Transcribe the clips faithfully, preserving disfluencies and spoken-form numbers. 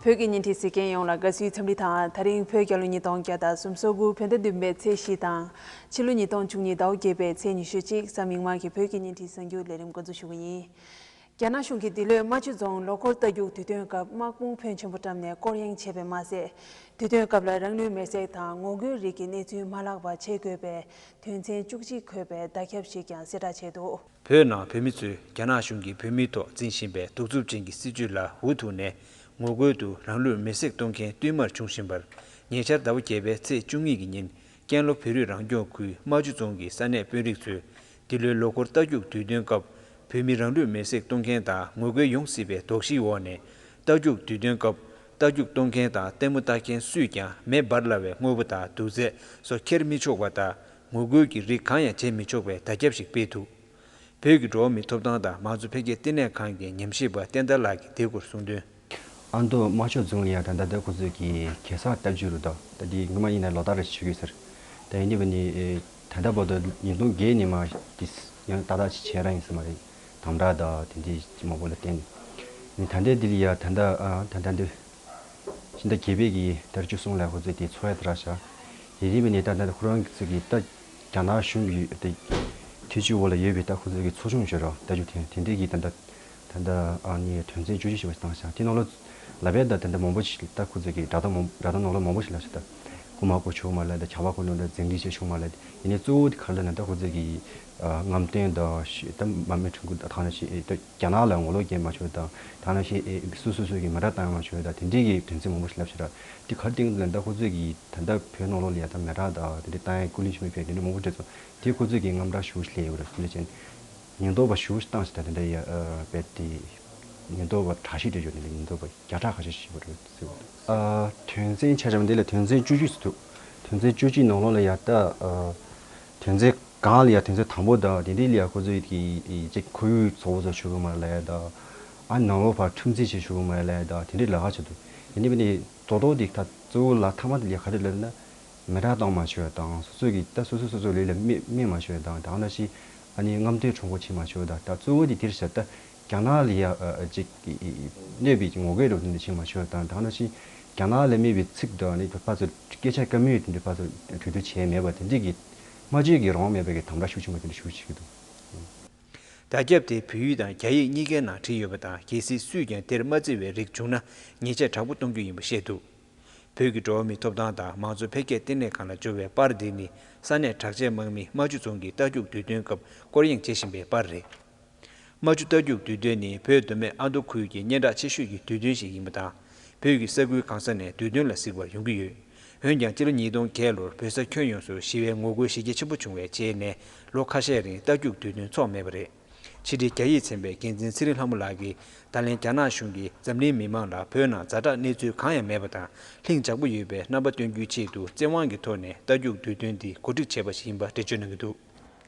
བོད་ཀྱི་བརྙན་འཕྲིན་གཟིགས་མཁན་ཡོངས་ལ་དགའ་བསུའི་འཚམས་འདྲི་དང་། ད་རིང་བོད་རྒྱལ་ལོ་ཉིས་སྟོང་བརྒྱ་དང་སུམ་ཅུ་སོ་དགུ་བོད་ཟླ་བདུན་པའི་ཚེས་བཞི་དང་། ཕྱི་ལོ་ཉིས་སྟོང་བཅུ་གཉིས་ཟླ་བ་བརྒྱད་པའི་ཚེས་ཉི་ཤུ་གཅིག་གཟའ་མིག་དམར་གྱི་བོད་ཀྱི་བརྙན་འཕྲིན་གསར་འགྱུར་ལས་རིམ་འགོ་འཛུགས་ཞུ་གི་ཡིན། རྒྱ་ནག་གཞུང་གིས་འདི་ལོའི་རྨ་ཆུ་རྫོང་ལོ་འཁོར་རྟ་རྒྱུག་དུས་སྟོན་སྐབས་དམག་དཔུང་ཕོན་ཆེན་པོ་བཀྲམ་ནས་སྐོར་གཡེང་བྱས་པས་མ་ཟད། དུས་སྟོན་སྐབས་ལ་རང་ལུས་མེར་སྲེག་དང་ངོ་རྒོལ་རིགས་ཀྱི་གནས་ཚུལ་མ་ལྷག་པ་བྱེད་དགོས་པའི་དོན་ཚན་བཅུ་གཅིག་འཁོད་པའི་བརྡ་ཁྱབ་ཞིག་ཀྱང་གསལ་བསྒྲགས་བྱས་འདུག། བོད་ནང་བོད་མི་ཚོས་རྒྱ་ནག་གཞུང་གིས་བོད་མིའི་ཐོག་འཛིན་བཞིན་པའི་གདུག་རྩུབ་ཅན་གྱི་སྲིད་བྱུས་ལ་འུ་ཐུག་ནས། ངོ་རྒོལ་དུ་རང་ལུས་མེར་སྲེག་གཏོང་མཁན་བསྟུད་མར་བྱུང་བཞིན་པར། ཉེ་ཆར་ཟླ་བ་བརྒྱད་པའི་ཚེས་བཅུ་གཉིས་ཀྱི་ཉིན། ཀན་ལྷོ་བོད་རིགས་རང་སྐྱོང་ཁུལ་རྨ་ཆུ་རྫོང་གི་ས་གནས་དཔོན་རིགས་ཚོས། འདི་ལོའི་ལོ་འཁོར་རྟ་རྒྱུག་དུས་སྟོན་སྐབས། བོད་མི་རང་ལུས་མེར་སྲེག་གཏོང་མཁན་དང་ངོ་རྒོལ་ཡོང་སྲིད་པའི་དོགས་གཞིའི་འོག་ནས། རྟ་རྒྱུག་དུས་སྟོན་སྐབས། རྟ་རྒྱུག་གཏོང་མཁན་དང་ལྟད་མོ་ལྟ་མཁན་སུས་ཀྱང་མེ་འབར་སླ་བའི་དངོས་པོ་དང་དུག་རྫས་སོགས་འཁྱེར་མི་ཆོག་པ་དང་། ངོ་རྒོལ་གྱི་རིགས་གང་ཡང་བྱེད་མི་ཆོག་པའི་བརྡ་ཁྱབ་ཞིག་སྤེལ་འདུག། བོད་ཀྱི་འགྲོ་བ་མིའི་ཐོབ་ཐང་དང་མང་གཙོ་འཕེལ་རྒྱས་ལྟེ་གནས་ཁང་གི་ཉམས་ཞིབ་པ་བསྟན་དར་ལགས་ཀྱིས་དེའི་སྐོར་གསུངས་དོན། ཨ་མདོ་རྨ་ཆུ་རྫོང་ལ་ཡང་ད་ལྟ་ད་ཁོ་ཚོས་ཀྱི་གེ་སར་རྟ་རྒྱུག་རུ་དང་ད་དེ་སྔོན་མ་ཡིན་ན་ལོ་ལྟར་རེ་བྱེད་ཀྱི་ཡོད་ཟེར། ད་ཡིན་དུས་ནི་ད་ལྟ་བར་དུ་ཉིས་སྟོང་བརྒྱད་ནས་མར་དེ་ཡང་ཏག་ཏག་ཅིག་བྱས་ར་ཡིན་ས་མ་རེད། དམ་དྲག་དང་དེ་འདྲའི་མང་པོ་ལ་བརྟེན་ནས། ད་ལྟ་འདི་ལ་ཡང་ད་ལྟ་ཨ་ད་ལྟ་འདི་ཕྱི་ཟླ་བརྒྱད་པའི་གི་ཟླ་བཅུ་གསུམ་ལ་ཁོ་ཚོས་དེ་ཚོགས་ཡ་དེ་རག་ཤག། ཡིན་དུས་ནི་ད་ལྟ་ཁོ་རང་གི་ཚོས་ཀྱི་ད་རྒྱ་ནག་གཞུང་གི་དེ་ཐེ་ཇུས་འོག་ལ་ཡོད་པའི་ད་ཁོ་ཚོས་ཀྱི་ཚོགས་ཆུང་ཞིག་ར་ད་རྒྱུག་དེ་དེ་འདྲའི་གི་ད་ལྟ། ད་ལྟ་ཨ་ནི་དོན་ཚན་བཅུ་གཅིག་ཞེས་པ་ཞིག་བཏང་ཤག། དེ་ནང་ལ་ལབ་པའི་ད་ད་ལྟ་མང་པོ་ཞིག་ད་ཁོ་ཚོས་ཀྱི་སྒྲ་གདངས་མང་སྒྲ་གདངས་ནང་ལ་མང་པོ་ཞིག་ལབ་ཤག། ད་རྐུ་མ་རྐུ་ཆོག་མ་ལབ། ད་ཇག་པ་རྐུ་ནོ་ད་རྫུན་སྒྲིག་བྱེད་ཆོག་མ་ལབ། ཡིན་ནའི་གཙོ་བོ་དེ་ག་རེ་ལབ་ན་ད་ཁོ་ཚོས་ཀྱི་རྔམ་སྟོན་དང་ཤི་ད་དམག་མི་ཁྲིམས་ཁུར་ད་ནང་བཞིན་ད་རྒྱ་ནག་ལ་ངོ་ལོག་རྒྱག་མ་ཆོག་དང་ད་ནང་བཞིན་སོ་སོ་སོ་གི་མེ་སྲེག་བཏང་ཡ་མ་ཆོག་ད་དེ་འདྲའི་གི་དོན་ཚན་མང་པོ་ཞིག་ལབ་ཤག་ར། དེ་ག་རེ་སྟེང་དུ་ད་ཁོ་ཚོས་ཀྱི་ད་ལྟ་བོད་ནང་ལོགས་ལ་ཡ་ད་མེ་སྲེག་དང་དེ་འདྲའི་བཏང་ཡ་སྐུ་ལུས་ཤི་མི་ཕེབས་དེ་འདྲ་མང་པོ་འདྲ་སོང་། དེ་ཁོ་ཚོས་ཀྱི་རྔམ་སྐྲག་ཞེ་པོ་ཞིག་སླེབས་ཡོད་རེད། དེ་འདྲ་བྱས་ནས་ཉེན་རྟོག་པ་ཞེ་པོ་ཞིག་བཏང་ཞིག་ད་དེ་འདྲ་ཡ་རྦད་དེ་ཉེན་རྟོག་པ་དྲག་ཤོས་འདྲ་ཡོད་ནི་ཉེན་རྟོག་པ་བརྒྱ་ཕྲག་ཁ་ཤས་ཤིག་ཡོད་རེད་ཟེར་བ་འདུག། ཨ་དོན་ཚན་ཆ་ཆ་མ་འདི་ལ་དོན་ཚན་བཅུ་གཅིག་ཙམ་འདུག། དོན་ཚན་བཅུ་གཅིག་ནང་ལོགས་ལ་ཡ་ད་ཨ་དོན་ཚན་གང་ལ་ཡ་དོན་ཚན་དང་པོ་དང་དེ་འདྲའི་ལ་ཡ་ཁོ་ཚོས་ཀྱི་ཅིག་ཁོར་ཡུག་བཙོག་པོ་བཟོ་ཆོག་གི་མ་རེད་ལབ་ཡ་ད་ཨ་ནང་ལོགས་ཕར་ཁྲིམས་འཛིན་བྱེད་ཆོག་གི་མ་རེད་ལབ་ཡ་ད་དེ་འདྲའི་ལབ་ཁ་ཆེ་འདུག། ཡིན་ནའི་བ་ནི་རྡོག་རྡོག་དེ་ད་གཙོ་བོ་ལ་མཐའ་མ་དེ་ལ་ག་རེ་ལབ་ན། མེ་སྲེག་བཏང་མ་ཆོག་དང་སོ་སོ་གི་ད་སོ་སོ་སོ་སོ་ལུས་ལ་སྨན་སྨན་མ་ཆོག་དང་དེ་ནང་བཞིན་ཨ་ནི་རྔམ་སྟོན་གྲུང་པོ་བྱེད་མ་ཆོག་དང་ད་གཙོ་བོ་དེ་དེར་བཞག་ད་རྒྱ་ནག་ལ་ཡ་ཨ་ཅིག་གནོད་པའི་ངོ་རྒོལ་རོགས་དེ་འདྲ་བྱེད་མ་ཆོག་དང་དེ་ནང་བཞིན་རྒྱ་ནག་ལ་སྨད་པའི་ཚིག་དང་ཨ་ནི་ཕར་ཚུར་སྐད་ཆ་བཀའ་མོལ་དེ་འདྲ་ཕར་ཚུར་གྲོས་བསྡུར་བྱས་མེད་པ་དེ་འདྲ་གི་སྨྲ་བརྗོད་ཀྱི་རང་དབང་མེད་པའི་གི་དམ་དྲག་ཤུགས་ཆེན་པོ་དེ་འདྲ་ཞེ་པོ་བྱེད་ཀྱི་འདུག། བརྡ་ཁྱབ་དེ་བོད་ཡིག་དང་རྒྱ་ཡིག་གཉིས་ཀའི་ནང་བྲིས་ཡོད་པ་དང་གལ་སྲིད་སུས་ཀྱང་དེར་མ་བརྩི་བའི་རིགས་བྱུང་ན་ཉེས་ཆད་དྲག་པོ་གཏོང་རྒྱུ་ཡིན་པ་བཤད་འདུག། བོད་ཀྱི་འགྲོ་བ་མིའི་ཐོབ་ཐང་དང་མང་གཙོ་འཕེལ་རྒྱས་ལྟེ་གནས་ཁང་ལ་འབྱོར་བའི་པར་འདི་ནི་ས་གནས་དྲག་ཆས་དམག་མིས་རྨ་ཆུ་རྫོང་གི་རྟ་རྒྱུག་དུས་སྟོན་སྐབས་སྐོར་གཡེང་བྱེད་བཞིན་པའི་པར་རེད། རྨ་ཆུ་རྟ་རྒྱུག་དུས་སྟོན་ནི་བོད་མདོ་སྨད་ཨ་མདོ་ཁུལ་གྱི་སྙན་གྲགས་ཆེ་ཤོས་ཀྱི་དུས་སྟོན་ཞིག་ཡིན་པ་དང་། བོད་ཀྱི་ས་ཁུལ་གང་ས་ནས་དུས་སྟོན་ལ་གཟིགས་པར་ཡོང་གི་ཡོད། འོན་ཀྱང་སྤྱི་ལོ་ཉིས་སྟོང་བརྒྱད་ལོར་བོད་ས་ཁྱོན་ཡོངས་སུ་ཞི་བའི་ངོ་རྒོལ་གཞི་རྒྱ་ཆེན་པོ་བྱུང་བའི་རྗེས་ནས་ལོ་ཁ་ཤས་རིང་རྟ་རྒྱུག་དུས་སྟོན་འཚོགས་མེད་པ་རེད། ཕྱི་དྲིལ་རྒྱ་ཡིག་ཚན་པའི་འགན་འཛིན་ཚེ་རིང་ལྷ་མོ་ལགས་ཀྱིས་ད་ལན་རྒྱ་ནག་གཞུང་གིས་འཛམ་གླིང་མི་མང་ལ་བོད་ནང་ཛ་དྲག་གནས་ཚུལ་གང་ཡང་མེད་པ་དང་ལྷིང་འཇགས་པོ་ཡོད་པའི་རྣམ་པ་སྟོན་རྒྱུའི་ཆེད་དུ་བཙན་དབང་གི་ཐོག་ནས་རྟ་རྒྱུག་དུས་སྟོན་འདི་གོ་སྒྲིག་བྱས་པ་ཞིག་ཡིན་པ་འགྲེལ་བརྗོད་གནང་གི་འདུག།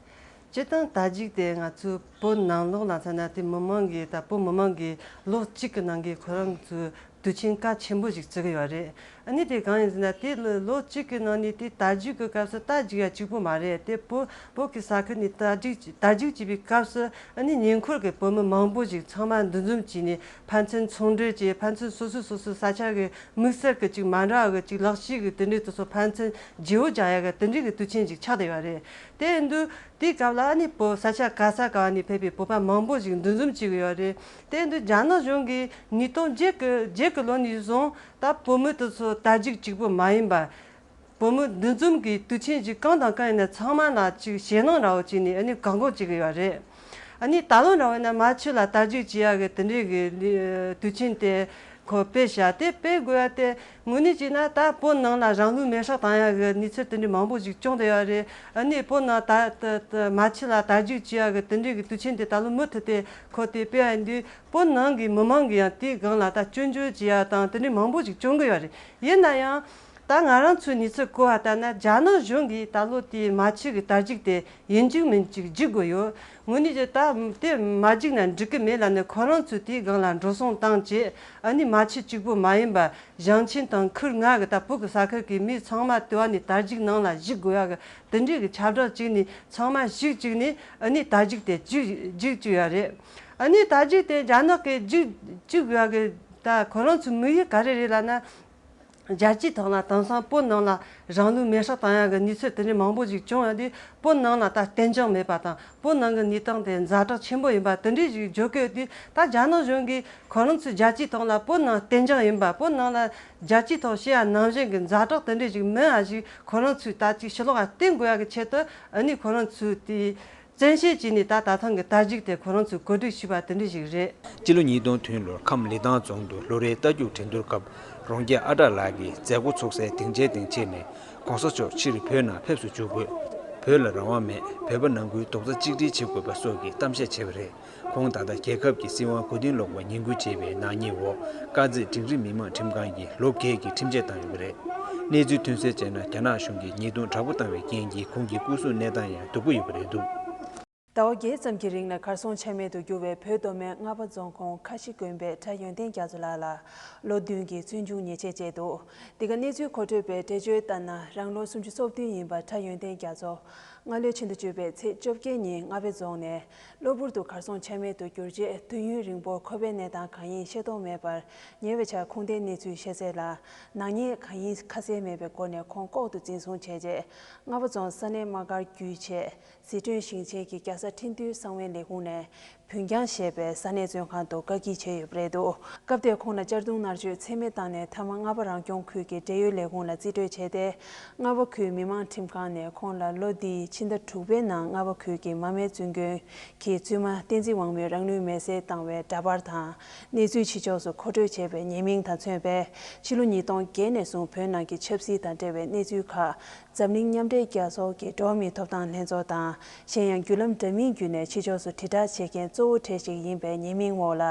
སྤྱིར་བཏང་རྟ་རྒྱུག་དེ་ང་ཚོའི་བོད་ནང་ལོགས་ལ་མཚོན་ན་དེ་མི་མང་གིས་ད་བོད་མི་མང་གིས་ལོ་གཅིག་གི་ནང་གི་ཁོ་རང་ཚོའི་དུས་ཆེན་གལ་ཆེན་པོ་ཞིག་བརྩི་གི་ཡོད་རེད། ཨ་ནི་དེ་གང་ཡིན་ཟེར་ན་དེ་ལོ་ལོ་གཅིག་གི་ནང་ནས་དེ་རྟ་རྒྱུག་གི་སྐབས་སུ་རྟ་རྒྱུག་ཡ་གཅིག་པོ་མ་རེད་དེ་བོད་བོད་ཀྱི་ས་ཁུལ་ནས་རྟ་རྒྱུག་རྟ་རྒྱུག་བྱེད་པའི་སྐབས་སུ་ཨ་ནི་ཉེ་འཁོར་གྱི་བོད་མི་མང་པོ་ཞིག་ཚང་མ་འདུ་འཛོམས་བྱས་ནས་ཕན་ཚུན་ཚོང་འབྲེལ་བྱས་ཕན་ཚུན་སོ་སོ་སོ་སོའི་ས་ཆ་གི་དམིགས་བསལ་གྱི་ཅིག་མ་འདྲ་བ་གི་ཅིག་ལག་ཤེས་ཀྱི་དེ་འདྲའི་དེ་ཚོ་ཕན་ཚུན་བརྗེ་པོ་རྒྱག་ཡ་གི་དེ་འདྲའི་གི་དུས་ཆེན་ཅིག་ཆགས་བསྡད་ཡོད་རེད། དེ་ཡིན་དུས་དེའི་སྐབས་ལ་ཨ་ནི་བོད་ས་ཆ་ག་ས་ག་ནས་ཕེབས་པའི་བོད་པ་མང་པོ་ཞིག་འདུ་འཛོམས་བྱེད་ཀྱི་ཡོད་རེད། དེ་ཡིན་དུས་རྒྱ་ནག་གཞུང་གིས་ཉིས་སྟོང་བརྒྱད་ཀྱི་བརྒྱད་ཀྱི་ལོ་ནས་བཟུང་ད་བོད་མི་དེ་ཚོ་རྟ་རྒྱུག་གཅིག་པུ་མ་ཡིན་པར། བོད་མི་འདུ་འཛོམས་ཀྱི་དུས་ཆེན་ཞིག་གང་དང་གང་ཡིན་ན་ཚང་མ་ལ་ཅིག་ཞེད་སྣང་འདྲ་བོ་བྱས་ནས་ཨ་ནི་བཀག་འགོག་བྱེད་ཀྱི་ཡོད་རེད། ཨ་ནི་ད་ལོ་འདྲ་བོ་ཡིན་ན་རྨ་ཆུ་ལ་རྟ་རྒྱུག་བྱེད་ཡག་གི་དེ་འདྲའི་གི་དུས་ཆེན་དེ་ཁོ་སྤེལ་བྱ་དེ་སྤེལ་དགོས་ཡ་དེ་དངོས་གནས་བྱས་ན་ད་བོད་ནང་ལ་རང་ལུས་མེར་སྲེག་བཏང་ཡག་གི་གནས་ཚུལ་དེ་འདྲའི་མང་པོ་ཞིག་བྱུང་བསྡད་ཡོད་རེད། ཨ་ནི་བོད་ནང་ད་ད་ད་རྨ་ཆུ་ལ་རྟ་རྒྱུག་བྱེད་ཡག་གི་དེ་འདྲའི་གི་དུས་ཆེན་དེ་ད་ལོ་མུ་མཐུད་དེ་ཁོ་དེ་སྤེལ་ཡ་ཡིན་དུས་བོད་ནང་གི་མི་མང་གི་ཡང་དེའི་སྒང་ལ་ད་སྐྱོན་བརྗོད་བྱེད་ཡ་དང་དེ་འདྲའི་མང་པོ་ཞིག་བྱུང་གི་ཡོད་རེད། ཡིན་ན་ཡང་། ད་ང་རང་ཚོའི་གནས་ཚུལ་གོ་བ་ལྟར་ན་རྒྱ་ནག་གཞུང་གིས་ད་ལོ་དེའི་རྨ་ཆུ་གི་དར་རྒྱས་དེ་ཡིན་གཅིག་མིན་གཅིག་བརྒྱུད་དགོས་ཡོད། དངོས་གནས་ཀྱི་ད་དེ་མ་བརྒྱུད་ན་འགྲིག་གི་མེད་ལབ་ནས་ཁོ་རང་ཚོས་དེའི་སྒང་ལ་འགྲོ་སོང་བཏང་བྱས་ཨ་ནི་རྨ་ཆུ་གཅིག་པུ་མ་ཡིན་པར་ཞིང་ཆེན་དང་ཁུལ་ལྔ་གི་ད་བོད་ཀྱི་ས་ཁུལ་གྱི་མི་ཚང་མ་དེ་བ་ནས་དར་རྒྱས་ནང་ལ་གཞིགས་དགོས་ཡ་གི་དེ་འདྲའི་གི་ཁྱབ་བསྒྲགས་བྱས་ནས་ཚང་མ་གཞིགས་བཅུག་ནས་ཨ་ནི་དར་རྒྱས་དེ་བརྒྱུད་བརྒྱུད་བཅུག་ཡ་རེད། ཨ་ནི་དར་རྒྱས་དེ་རྒྱ་ནག་གིས་བརྒྱུད་བཅུག་ཡ་གི་ད་ཁོ་རང་ཚོའི་དམིགས་ཡུལ་ག་རེ་རེད་ལབ་ན། རྒྱལ་སྤྱིའི་ཐོག་ལ་དེང་སང་བོད་ནང་ལ་རང་ལུས་མེར་སྲེག་བཏང་ཡག་གི་གནས་ཚུལ་དེ་འདྲའི་མང་པོ་ཞིག་བྱུང་ཡོད་དུས། བོད་ནང་ལ་ད་བརྟན་ཅིང་མེད་པ་དང་། བོད་ནང་གི་གནས་སྟངས་དེ་ཛ་དྲག་ཆེན་པོ་ཡིན་པ་དེ་འདྲའི་ཞིག་བརྗོད་ཀྱི་ཡོད་དུས། ད་རྒྱ་ནག་གཞུང་གིས་ཁོ་རང་ཚོའི་རྒྱལ་སྤྱིའི་ཐོག་ལ་བོད་ནང་བརྟན་ཅིང་ཡིན་པ། བོད་ནང་ལ་རྒྱལ་སྤྱིའི་ཐོག་ཞུ་ཡ་ནང་བཞིན་གྱི་ཛ་དྲག་དེ་འདྲའི་ཞིག་མིན་ཡ་ཞིག་ཁོ་རང་ཚོས་ད་ཅིག་ཕྱི་ལོགས་ལ་བསྟན་དགོས་ཡ་གི་ཆེད་དུ། ཨ་ནི་ཁོ་རང་ཚོས་དེ་བཙན་ཤེད་བྱས་ནས་ད་ད་ཐེངས་ཀྱི་དར་རྒྱས་དེ་ཁོ་རང་ཚོས་གོ་སྒྲིག་བྱས་པ་དེ་འདྲ་ཞིག་རེད། སྤྱི་ལོ་ཉིས་སྟོང་བདུན་ལོར་ཁམས་ལི་ཐང་རྫོང་དུ་ལོ་རེའི་རྟ་རྒྱུག་འགྲན་བསྡུར་སྐབས། རོང་རྒྱས་ཨ་བྲག་ལགས་ཀྱིས་མཛད་སྒོ་ཚུགས་སའི་སྡིངས་ཆའི་སྟེང་ཕྱིན་ནས། ྋགོང་ས་མཆོག་ཕྱིར་བོད་ནང་ཕེབས་སུ་འཇུག་དགོས། བོད་ལ་རང་དབང་མེད། བོད་པ་ནང་ཁུལ་རྡོག་རྩ་གཅིག་སྒྲིལ་བྱེད་དགོས་པ་སོགས་ཀྱི་གཏམ་བཤད་བྱས་པ་རེད། ཁོང་ད་ལྟ་རྒྱལ་ཁབ་ཀྱི་སྲིད་དབང་མགོ་རྟིང་སློག་པར་ངན་སྐུལ་བྱས་པའི་ནག་ཉེས་འོག་དཀར་མཛེས་འབྲིང་རིམ་མི་དམངས་ཁྲིམས་ཁང་གིས་ལོ་བརྒྱད་ཀྱི་ཁྲིམས་ཆད་བཏང་ཡོད་པ་རེད། གནས་ཚུལ་ཐོན་གསལ་བྱས་ན། རྒྱ་ནག་གཞུང་གིས་ཉེས་རྡུང་དྲག་པོ་བཏང་བའི་རྐྱེན་གྱིས་ཁོང་གི་སྐུ་གཟུགས་གནས་སྟངས་ཡང་སྡུག་པོ་ཡོད་པ་རེད་འདུག་ཟླ་བ་བརྒྱད་ཙམ་གྱི་རིང་ལ་གར་སོང་ཆ་མེད་དུ་གྱུར་བའི་བོད་མདོ་སྨད་རྔ་པ་རྫོང་ཁོངས་ཁ་ཤི་དགོན་པའི་གྲྭ་ཡོན་ཏན་རྒྱ་མཚོ་ལགས་ལ་ལོ་བདུན་གྱི་བཙོན་འཇུག་ཉེས་ཆད་བཅད་འདུག་འདི་ག་གནས་ཚུལ་མཁོ་སྤྲོད་པས་འགྲེལ་བརྗོད་ལྟར་ན། རང་ལོ་སུམ་ཅུ་སོ་བདུན་ཡིན་པ་གྲྭ་ཡོན་ཏན་རྒྱ་མཚོ། སྔ་ལོའི་ཕྱི་ཟླ་བཅུ་པའི་ཚེས་བཅོ་བརྒྱད་ཉིན་རྔ་པའི་རྫོང་ནས་གློ་བུར་དུ་གར་སོང་ཆ་མེད་དུ་གྱུར་རྗེས། དུས་ཡུན་རིང་པོར་ཁོ་པའི་གནས་སྟངས་གང་ཡིན་ཤེས་རྟོགས་མེད་པར། ཉེ་བའི་ཆར་ཁུངས་ལྡན་གནས་ཚུལ་ཤེས་གསལ་ལ། ནག་ཉེས་གང་ཡིན་ཁ་གསལ་མེད་པའི་སྒོ་ནས་ཁོང་ལྐོག་ཏུ་འཛིན་བཟུང་བྱས་རྗེས། རྔ་པ་རྫོང་ས་གནས་དམག་སྒར་བརྒྱུད་བྱས། ཟི་ཁྲོན་ཞིང་ཆེན་གྱི་རྒྱལ་ས་ཁྲིན་ཏུའུ་གསང་བའི་ལས་ཁུངས་ནས་བུན་རྐྱང་ཞེས་པའི་ས་གནས་བཙོན་ཁང་དུ་བཀག་སྐྱིལ་བྱས་ཡོད་པ་རེད་འདུག་སྐབས་དེར་ཁོང་ལ་གཅར་རྡུང་མནར་གཅོད་ཚད་མེད་བཏང་ནས། མཐའ་མ་རྔ་པ་རང་སྐྱོང་ཁུལ་གྱི་འབྲེལ་ཡོད་ལས་ཁུངས་ལ་རྩིས་སྤྲོད་བྱས་ཏེ། རྔ་པ་ཁུལ་མི་དམངས་ཁྲིམས་ཁང་ནས་ཁོང་ལ་ལོ་འདིའི་ཕྱི་ཟླ་དྲུག་པའི་ནང་རྔ་པ་ཁུལ་གྱི་མ་རྨོས་བཙུན་དགོན་གྱི་བཙུན་མ་བསྟན་འཛིན་དབང་མོས་རང་ལུས་མེར་སྲེག་བཏང་བའི་འདྲ་པར་དང་། གནས་ཚུལ་ཕྱི་ཕྱོགས་སུ་མཁོ་སྤྲོད་བྱས་པའི་ཉེས་མིང་དང་མཚོན་པའི་ཕྱི་ལོ་ཉིས་སྟོང་བརྒྱད་ནས་བཟུང་བོད་ནང་གི་ཆབ་སྲིད་དང་འབྲེལ་བའི་གནས་ཚུལ་ཁག་འཛམ་གླིང་མཉམ་འབྲེལ་རྒྱལ་ཚོགས་ཀྱི་འགྲོ་བ་མིའི་ཐོབ་ཐང་ལྷན་ཚོགས་དང་། གཞན་ཡང་བརྒྱུད་ལམ་འདྲ་མིན་བརྒྱུད་ནས་ཕྱི་ཕྱོགས་སུ་དྲིལ་བསྒྲགས་བྱེད་མཁན་གཙོ་བོ་གྲས་ཤིག་ཡིན་པའི་ཉེས་མིང་འོག་ལ།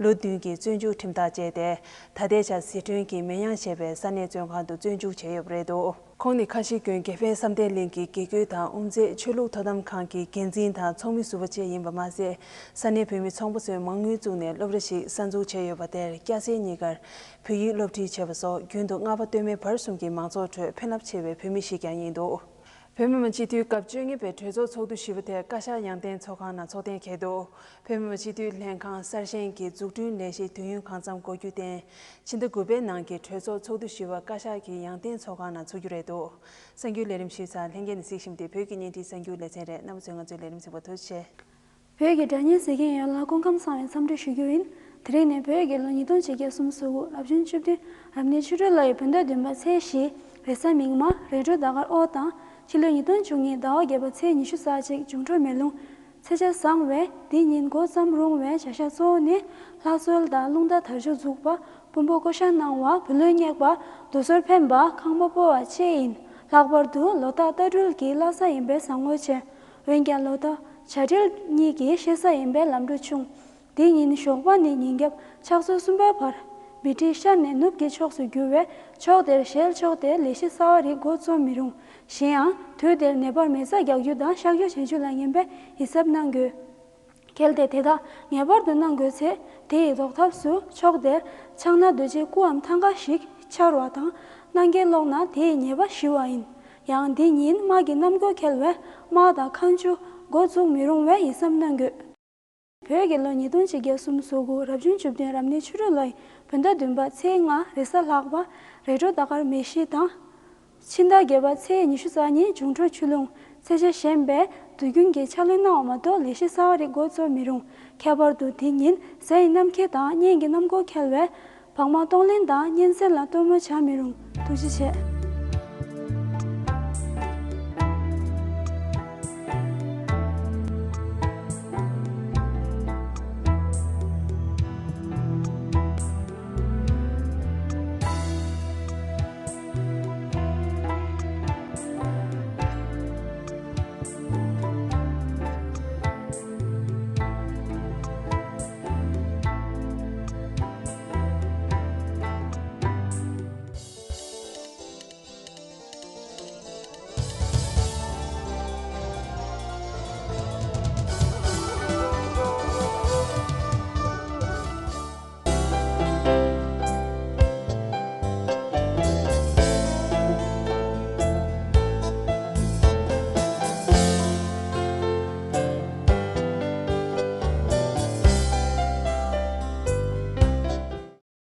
ལོ་བདུན་གྱི་བཙོན་འཇུག་ཁྲིམས་ཐག་བཅད་དེ། ད་ལྟའི་ཆར་ཟི་ཁྲོན་གྱི་མེ་ཡང་ཞེས་པའི་ས་གནས་བཙོན་ཁང་དུ་བཙོན་འཇུག་བྱས་ཡོད་པ་རེད་འདུག་ཁོང་ནི་ཁ་ཤི་དགོན་དགེ་འཕེལ་བསམ་གཏན་གླིང་གི་དགེ་བསྐོས་དང་། དབུ་མཛད་ཆོས་ལུགས་དོ་དམ་ཁང་གི་འགན་འཛིན་དང་། ཚོགས་མི་ཟུར་པ་བཅས་ཡིན་པ་མ་ཟད། ས་གནས་བོད་མི་ཚོང་པ་ཚོས་མ་དངུལ་བཙུགས་ནས་སློབ་གྲྭ་ཞིག་གསར་འཛུགས་བྱས་ཡོད་པ། དེར་སྐྱ་སེར་གཉིས་ཀར་བོད་ཡིག་སློབ་ཁྲིད་བྱས་པ་སོགས། རྒྱུན་དུ་རྔ་པ་སྟོད་སྨད་བར་གསུམ་གྱི་མང་ཚོགས་ཁྲོད་ཕན་རླབས་ཆེ་བའི་བོད་མི་ཞིག་ཀྱང་ཡིན་འདུག་བོད་མི་མང་སྤྱི་འཐུས་སྐབས་བཅོ་ལྔ་པའི་གྲོས་ཚོགས་ཚོགས་འདུ་ཞེ་པོ་དེ་བཀའ་ཤག་ཡང་སྟེང་ཚོགས་ཁང་ནང་ཚོགས་གཏན་འཁེལ་འདུག་བོད་མི་མང་སྤྱི་འཐུས་ལྷན་ཁང་གསར་བཞེངས་ཀྱི་འཛུགས་སྐྲུན་ལས་གཞི་དུས་ཡུན་གང་འཚམ་འགོར་རྒྱུ་བརྟེན། ཕྱི་ཟླ་དགུ་པའི་ནང་གི་གྲོས་ཚོགས་ཚོགས་དུས་བཞི་པ་བཀའ་ཤག་གི་ཡང་སྟེང་ཚོགས་ཁང་ནང་ཚུགས་རྒྱུ་རེད་འདུག་གསར་འགྱུར་ལས་རིམ་ཞུས་ཚར། ལྷན་རྒྱས་ནས་གཟིགས་བཞིན་པ་དེ་བོད་ཀྱི་བརྙན་འཕྲིན་གསར་འགྱུར་ལེ་ཚན་རེད། རྣམ་པ་ཚོས་ང་ཚོའི་ལས་རིམ་གཟིགས་པར་ཐུགས་རྗེ་ཆེ། བོད་ཀྱི་སྒྲ་སྙན་གཟིགས་མཁན་ཡོངས་ལ་སྐུ་ཁམས་བཟང་བའི་འཚམས་འདྲི་ཞུ་རྒྱུ་ཡིན། དེ་རིང་ནི་བོད་ཀྱི་ལོ་ཉིས་སྟོང་ཆིག་བརྒྱ་སུམ་ཅུ་སོ་དགུ་རབ་བྱུང་བཅུ་བདུན་རབ་གནས་ཆུ་སྦྲུལ་ལོའི་བོད་ཟླ་བདུན་པ་ཚེས་བཞི་རེས་གཟའ་མིག་དམར་རེས་དྲུག་ཟླ་སྐར་འོད་དང་། ཕྱི་ལོ་ཉིས་སྟོང་བཅུ་གཉིས་ཟླ་བ་བརྒྱད་པ་ཚེས་ཉི་ཤུ་རྩ་གཅིག་འབྱུང་འཕྲོད་མེ་རླུང་། ཚེས་ཆ་བཟང་བས་འདི་ཉིན་འགོ་བརྩམས་རུང་བའི་བྱ་གཞག་གཙོ་བོ་ནི། ལྷ་གསོལ་དང་རླུང་རྟ་དར་ལྕོག་འཛུགས་པ། དཔོན་པོ་བསྐོ་བཞག་གནང་བ། བུ་ལོན་བསྙེགས་པ། རྡོ་སོལ་འཕེན་པ། ཁང་པ་སྤོ་བ་བཅས་ཡིན། ལྷག་པར་དུ་ལོ་རྟགས་རྟ་སྦྲུལ་གྱི་བླ་གཟའ་ཡིན་པས་བཟང་ངོ་ཆེ། འོན་ཀྱང་ལོ་རྟགས་བྱ་སྦྲུལ་གཉིས་ཀྱི་གཤེད་གཟའ་ཡིན་པས་ལམ་འགྲོ་ཆུང་། དེ་ཉིན་ཞོགས་པ་ནས་ཉིན་རྒྱབ་ཕྱག་ཚོད་གསུམ་པའི་བར་སྦི་ཏི་ཤར་ནས་ནུབ་ཀྱི་ཕྱོགས་སུ་རྒྱུ་བས་ཕྱོགས་དེར་ཞལ་ཕྱོགས་ཏེ་ལས་གཞི་གསར་བ་རིགས་འགོ་རྩོམ་མི་རུང་། གཞན་ཡང་དུས་དེར་ནད་པར་མེ་བཙའ་རྒྱག་རྒྱུ་དང་གཤག་རྒྱུ་བྱེད་རྒྱུ་ལ་ངན་པའི་ཡིད་གཟབ་གནང་དགོས། གལ་ཏེ་དེ་དག་ངེས་པར་དུ་གནང་དགོས་ཚེ། དེ་ཡི་ཟློག་ཐབས་སུ་ཕྱོགས་དེར་ཕྱག་ན་རྡོ་རྗེའི་སྐུའམ་ཐང་ཀ་ཞིག་འཕྱར་བ་དང་། གནང་གལ་ལོག་ན་དེ་ཡི་ཉེས་པ་ཞི་བ་ཡིན། ཡང་འདི་ཉིན་དམག་གི་གནམ་སྒོ་འཁེལ་བས་དམག་དང་མཁའ་མཆུ་འགོ་འཛུགས་མི་རུང་བའི་ཡིད་བསམ་གནང་དགོས། བོད་ཀྱི་ལོ་ཉིས་སྟོང་ཆིག་བརྒྱ་སུམ་ཅུ་སོ་དགུ་རབ་བྱུང་བཅུ་བདུན་རབ་གནས་ཆུ་སྦྲུལ་ལོའི་བོད་ཟླ་བདུན་པ་ཚེས་ལྔ་རེས་གཟའ་ལྷག་པ། རེས་དྲུག་ཟླ་སྐར་མེ་བཞི་དང་། ཕྱི་ཟླ་བརྒྱད་པ་ཚེས་ཉི་ཤུ་རྩ་གཉིས་འབྱུང་འཕྲོད་ཆུ་རླུང་། ཚེས་ཆ་གཞན་པས་དུས་རྒྱུན་གྱི་ཕྱག་ལས་གནང་བ་མ་གཏོགས་ལས་གཞི་གསར་བ་རིགས་འགོ་རྩོམ་མི་རུང་། ཁྱད་པར་དུ་དེ་ཉིན་གཟའ་ཡི་གནམ་འཁེལ་དང་གཉན་གྱི་གནམ་སྒོ་འཁེལ་བས་བག་མ་གཏོང་ལེན་དང་གཉན་སྲིན་ལ་གཏོར་མ་བྱ་མི་རུང་། ཐུགས་རྗེ་ཆེ།